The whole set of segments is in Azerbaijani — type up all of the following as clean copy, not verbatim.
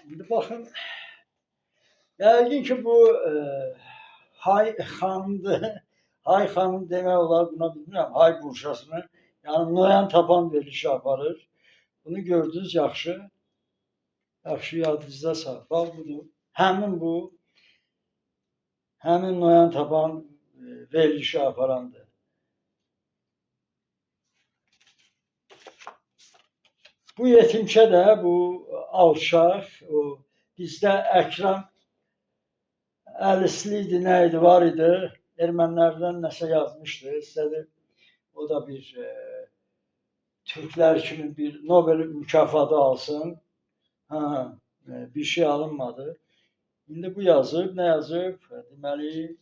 İndi baxın, yəqin ki bu Hay xanımdır. Hay xanım demək olar buna bilmirəm. Hay burjasını. Yəni Noyan tapan verilişi aparır. Bunu gördünüz yaxşı. Yaxşı yadınızda sağ. Bax budur. Həmin bu həmin Noyan tapan verilişi aparandır. Bu yetimçə də bu alçaq, o bizdə Əkrəm Əlisli idi, nə idi, var idi. Ermənilərdən nəsə yazmışdı. İstədi o da bir türklər kimi bir Nobel mükafatı alsın. Ha, bir şey alınmadı. İndi bu yazıb, nə yazıb? Deməli,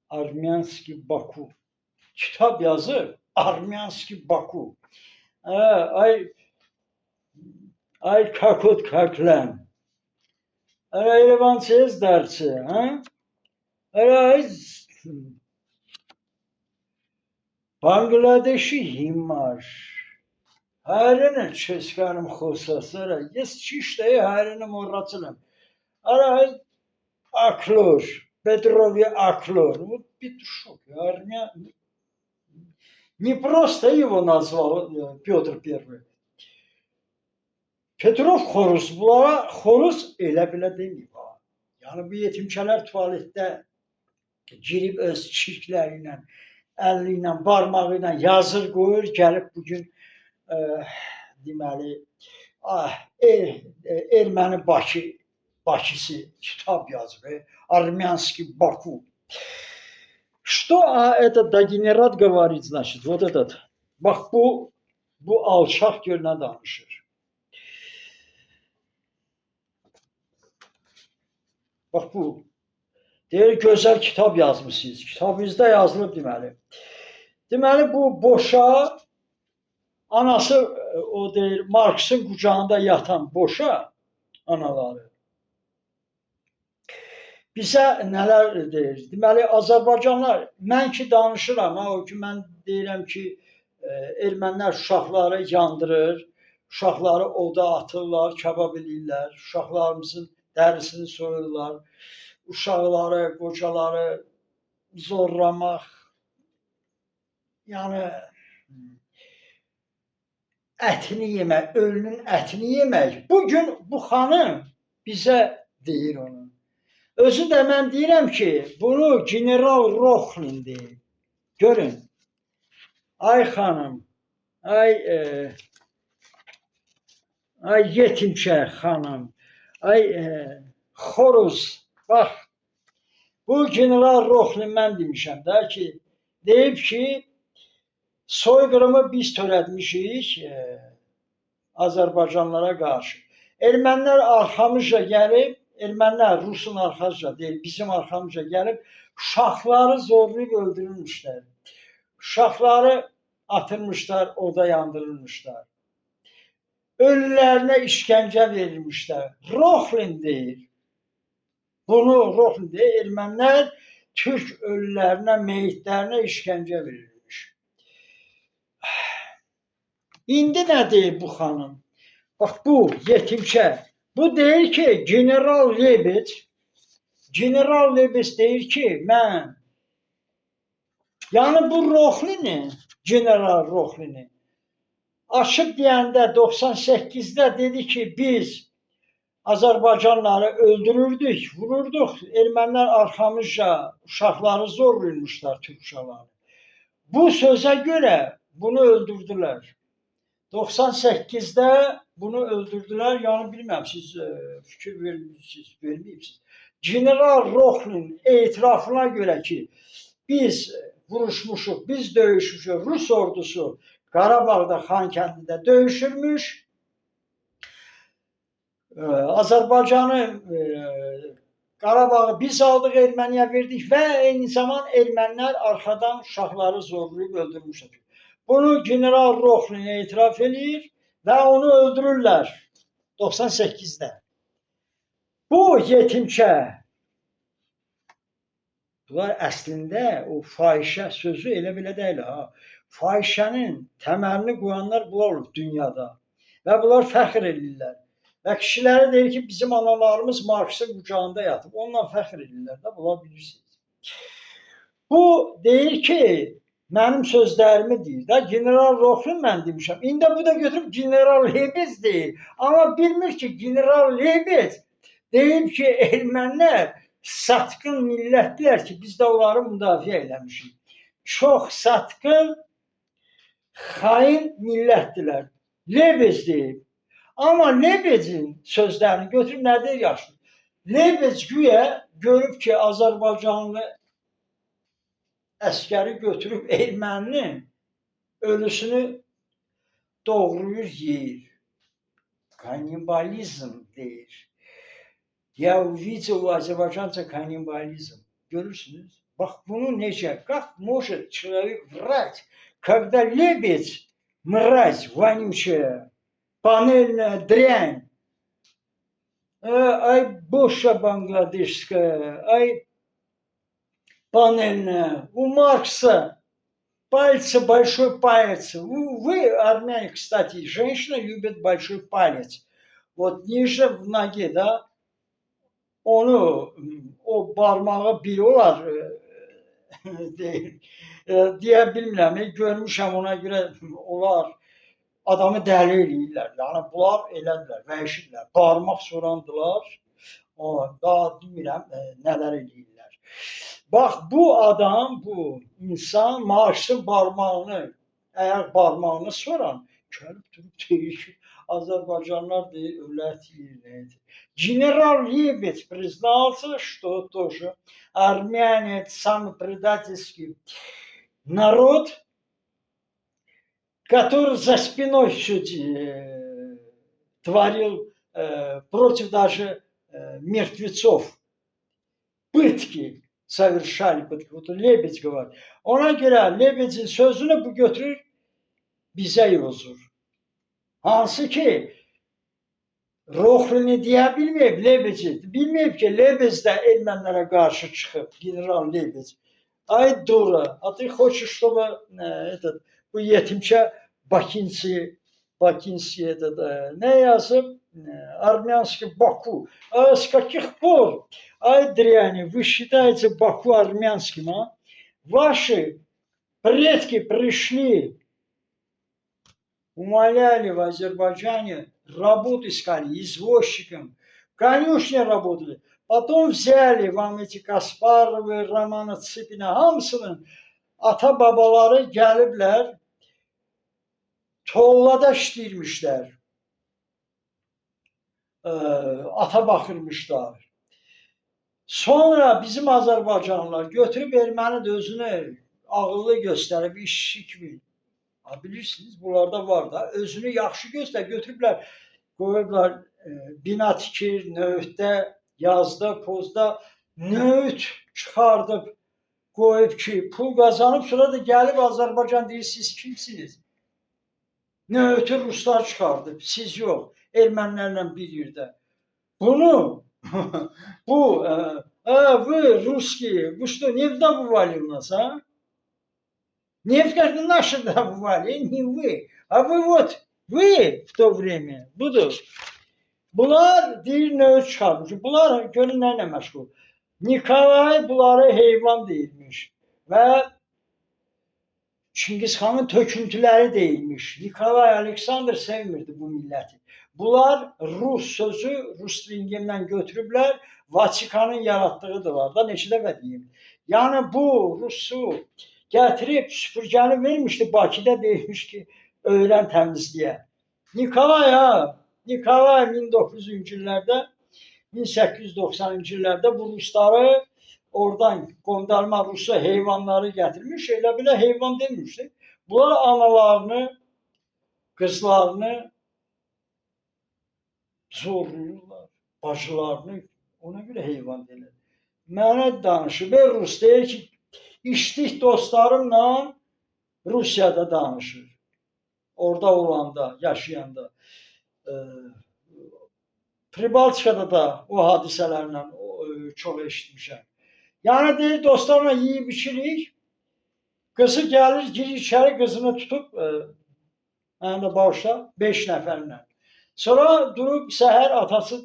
Armyanski Baku. Kitab yazıb, Armyanski Baku. Ay ay kakot kaklan. Ara Yerevan çez dersi, ha? Ara ay Բանգլադեշի հիմար հայերենը չես կարում խոսաս, արա, ես ճիշտ է հայերենը մոռացել եմ։ Արա այ ակլոր, Петрови Аклор, вот петушок, армя... Не просто его назвал Петр Первый. Petrov xoruz, bunlara xoruz elə belə deməyib ha. Yəni bu yetimçələr tualetdə girib öz çirkləri ilə, əli ilə, barmağı ilə yazır, qoyur, gəlib bugün deməli erməni Bakısı kitab yazıb, Armyanski Baku. Что этот дегенерат говорит, значит, вот этот. Bax bu alçaq gör nə danışır. Bax bu. Deyir, gözəl kitab yazmışsınız. Kitabınızda yazılıb deməli. Deməli, bu boşa, anası o deyir, Marksın qucağında yatan boşa anaları. Bizə nələr deyir? Deməli, Azərbaycanlar, mən ki danışıram, ha, o ki mən deyirəm ki, ermənilər uşaqları yandırır, uşaqları oda atırlar, kabab eləyirlər, uşaqlarımızın dərisini soyurlar, uşaqları, qocaları zorlamaq, yəni ətini yemək, ölünün ətini yemək. Bugün bu xanım bizə deyir onu. Özü də mən deyirəm ki, bunu General Roxlin deyir. Görün. Ay xanım, ay ay yetimçə xanım, ay xoruz, bax, bu General Roxlin mən demişəm də ki, deyib ki, soyqırımı biz törətmişik Azərbaycanlara qarşı. Ermənilər arxamızca gəlib, ermənilər Rusun arxasıca deyil, bizim arxamızca gəlib uşaqları zorlayıb öldürülmüşlər. Uşaqları atılmışlar, oda yandırılmışlar. Ölülərinə işgəncə verilmişlər. Roxlin deyir. Bunu Roxlin deyir. Ermənilər türk ölülərinə, meyitlərinə işgəncə verilmiş. İndi nə deyir bu xanım? Bax bu yetimçə. Bu deyir ki, General Lebed, General Lebed deyir ki, mən, yəni bu Roxlini, General Roxlini, açıb deyəndə 98-də dedi ki, biz Azərbaycanları öldürürdük, vururduq, ermənilər arxamızca uşaqları zorlayırmışlar, türk uşaqları. Bu sözə görə bunu öldürdülər. 98-də bunu öldürdülər. Yəni bilmirəm, siz fikir vermişsiniz, verməyibsiniz. General Roxlin etirafına görə ki, biz vuruşmuşuq, biz döyüşmüşük, Rus ordusu Qarabağda, Xankəndidə döyüşürmüş. Azərbaycanı, Qarabağı biz aldıq, erməniyə verdik və eyni zaman ermənilər arxadan uşaqları zorlayıb öldürmüşlər. Bunu General Roxlin etiraf eləyir və onu öldürürlər 98-də. Bu yetimçə, bunlar əslində o fahişə sözü elə belə deyil ha. Fahişənin təməlini qoyanlar bunlar olub dünyada və bunlar fəxr eləyirlər. Və kişiləri deyir ki, bizim analarımız Marksın qucağında yatıb. Onunla fəxr edirlər də, bula bilirsiniz. Bu deyir ki, mənim sözlərimi deyir də, General Roxlin mən demişəm. İndi bu da götürüb General Lebez deyir. Amma bilmir ki, General Lebez deyib ki, ermənilər satqın millətlər ki, biz də onları müdafiə eləmişik. Çox satqın, xain millətdilər. Lebez deyib. Amma Lebezin sözlərini götürüb nə deyir yaşlı? Lebez güya görüb ki, Azərbaycanlı əskəri götürüb erməninin ölüsünü doğrayır, yeyir. Kannibalizm deyir. Я увидел у азербайджанца каннибализм. Görürsünüz? Bax bunu necə, как может человек врать, когда лебедь, мразь вонючая, панельная дрянь, ай боша бангладешская, ай панельная, у Маркса пальцы, большой палец. Вы, армяне, кстати, женщины любят большой палец. Вот ниже в ноге, да, onu, o barmağı bir olar deyir, deyə bilmirəm, görmüşəm ona görə onlar adamı dəli eləyirlər. Yəni bunlar elədirlər, vəhşidirlər. Barmaq sorandılar, o, daha bilmirəm nələr eləyirlər. Bax bu adam, bu insan Marksın barmağını, ayaq barmağını soran gəlib durub deyir ki, Azərbaycanlar deyir, ölət yeyir. Генерал Лебедь признался, что тоже армяне это самый предательский народ, который за спиной все творил против даже мертвецов. Пытки совершали, пытки. Вот Лебедь говорит. Ona görə Lebedin sözünü bu götürür, bizə yozur. Hansı ki, Roxlini deyə bilməyib, Lebeci. Bilməyib ki, Lebez də ermənilərə qarşı çıxıb, General Lebez. Ay дура, а ты хочешь, чтобы этот, bu yetimçə Bakinsi, Bakinsi этот, ne yazıb? Армянский Баку. А с каких пор, ай дряни, вы считаете Баку армянским, а? Ваши предки пришли, умоляли в Азербайджане, работу искали, извозчиком, в конюшне работали. Потом взяли вам эти Каспаровы, Романа Цыпина, hamısının ata babaları gəliblər, tollada işləyirmişlər. Ata baxırmışlar. Sonra bizim Azərbaycanlılar götürüb erməni də özünü ağıllı göstərib işçi kimi. Ha, bilirsiniz, bunlarda var da. Özünü yaxşı göstər, götürüblər, qoyublar bina tikir, növdə, yazda, pozda növd çıxardıb, qoyub ki, pul qazanıb, sonra da gəlib Azərbaycan deyir, siz kimsiniz? Növdü ruslar çıxardıb, siz yox, ermənilərlə bir yerdə. Bunu, bu, вы русские, вы что, нефть добывали у нас, а? Нефть, конечно, наши добывали, не вы. А вы вот, вы в то время, budur. Bunlar deyir növd çıxarmış. Bunlar görün nə ilə məşğul. Nikolay bunları heyvan deyilmiş və Çingiz xanın töküntüləri deyilmiş. Nikolay Aleksandr sevmirdi bu milləti. Bunlar Rus sözü Rus dilindən götürüblər, Vatikanın yaratdığıdırlar da, neçə dəfə deyim. Yəni bu Rusu gətirib süpürgəni vermişdi Bakıda, deyilmiş ki, öyrən təmizləyə. Nikolay ha, Nikolay 1900-cü illərdə, 1890-cı illərdə bu Rusları oradan qondarma Rusu heyvanları gətirmiş, elə belə heyvan demişdi. Bunlar analarını, qızlarını zorlayırlar, bacılarını, ona görə heyvan deyirlər. Mənə danışır, və Rus deyir ki, içdik dostlarımla Rusiyada danışır. Orada olanda, yaşayanda. Pribaltikada da o hadisələrlə çox eşitmişəm. Yəni deyir, dostlarla yeyib içirik. Qızı gəlir, girir içəri, qızını tutub, mənə də bağışla, 5 nəfərlə. Sonra durub səhər atası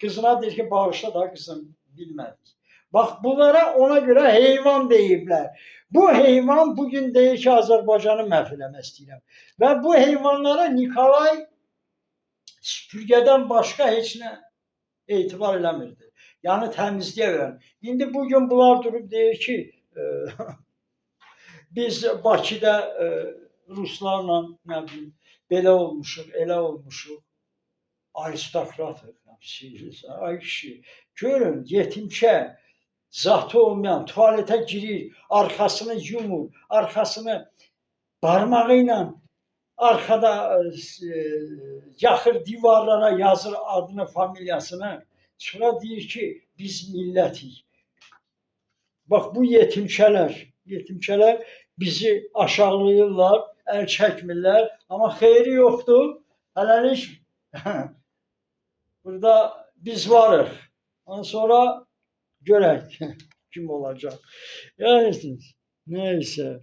qızına deyir ki, bağışla da qızım, bilmədik. Bax, bunlara ona görə heyvan deyiblər. Bu heyvan bugün deyir ki, Azərbaycanı məhv eləmək istəyirəm. Və bu heyvanlara Nikolay süpürgədən başqa heç nə etibar eləmirdi. Yəni təmizliyə verən. İndi bugün bunlar durub deyir ki, biz Bakıda ruslarla nə bilim belə olmuşuq, elə olmuşuq. Aristokratıq. Ay kişi, görün yetimkə, zatı olmayan tualetə girir, arxasını yumur, arxasını barmağı ilə arxada yaxır divarlara yazır adını, familiyasını. Sonra deyir ki, biz millətik. Bax bu yetimkələr, yetimkələr bizi aşağılayırlar, əl çəkmirlər, amma xeyri yoxdur. Hələlik burada biz varıq. Ondan sonra görək kim olacaq. Yəni neysə.